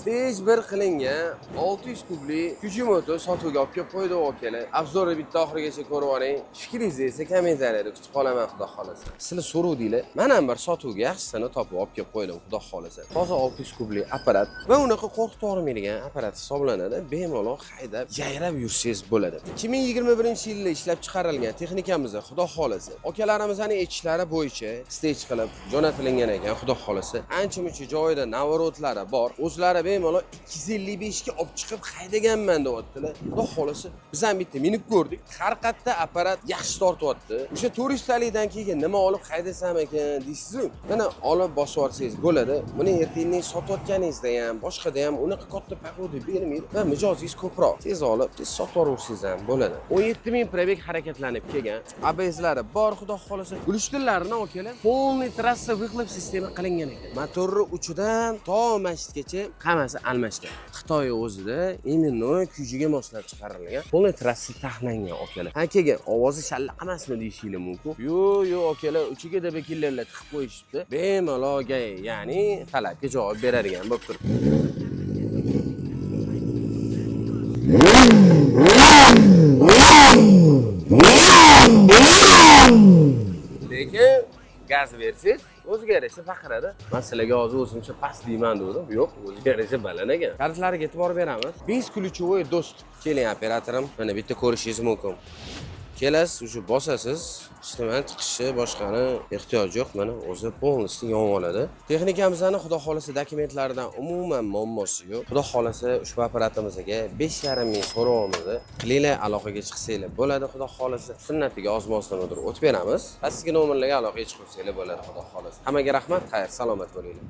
Stage 1 qilingan 600 kubli Fujimoto sotuvga olib kelib qo'ydi akalar. Обзор ni bitta oxirigacha ko'rib oling. Fikringizni esa kommentariyada kutib qolaman, xudo xolasa. Sizlar so'ruvdinglar. Men ham bir sotuvga yaxshisini topib olib kelib qo'ydim, xudo xolasa. Toza 600 kubli apparat va unaqa qo'rqitib yubormaydigan apparat hisoblanadi. Bemalol haydab, yayrab yursangiz bo'ladi. 2021-yilda ishlab chiqarilgan texnikamiz, xudo xolasa. Akalarimizning aytishlari bo'yicha stage qilib jo'natilingan ekan, xudo xolasa. Ancha-muncha joyida наворот lari bor. O'zlari bemalol 255 ga olib chiqib haydaganman deyaptilar. Xudo xolasa, biz ham bitta minib ko'rdik. Har qayerda apparat yaxshi tortyapti. O'sha 400 talikdan keyin nima olib haydasam ekan deysiz-ku. Mana olib bosib yuborsangiz bo'ladi. Buni ertangi sotayotganingizda ham, boshqada ham unaqa katta погода bermaydi va mijozingiz ko'proq. Tez olib, tez sotib yuborsangiz ham bo'ladi. 17 ming пробег harakatlanib kelgan. ABSlari bor, xudo xolasa. Глушитель larini akalar, полный trassa выхлоп sistema qilingan ekan. Motorni uchidan to masjidgacha hammasi almashgan. Xitoy o'zida именно kuchiga moslab chiqarilgan. Полный trassa taxlangan, akalar. Ha, keyin ovozi shallaq emasmi deyishinglar mumkin. Yo'q, yo'q, akalar, uchiga debekillarlar tiqib qo'yishibdi. Bemalol, ya'ni talabga javob beradigan bo'lib turibdi. Lekin gaz bersangiz, o'ziga yarasha baqiradi. Man sizlarga hozir o'zimcha past deyman degandim. Yo'q, o'ziga yarasha baland ekan. Kalitlariga e'tibor beramiz. Бесключевой доступ. Keling, operatorim, mana bitta ko'rishingiz mumkin. Kelasiz, уже bosasiz, hech nimani tiqishi, boshqani ehtiyoji yo'q. Mana o'zi полностью yonib oladi. Texnikamizni, xudo xolasa, dokumentlaridan umuman muammosi yo'q. Xudo xolasa, ushbu apparatimizga 5,5 ming so'rovimiz. Qilinglar, aloqaga chiqsanglar bo'ladi, xudo xolasa. Sunnatiga ozmoz nimadir o'tib beramiz. Pastki nomerlarga aloqaga chiqsanglar bo'ladi, xudo xolasa. Hammaga rahmat, xayr, salomat bo'linglar.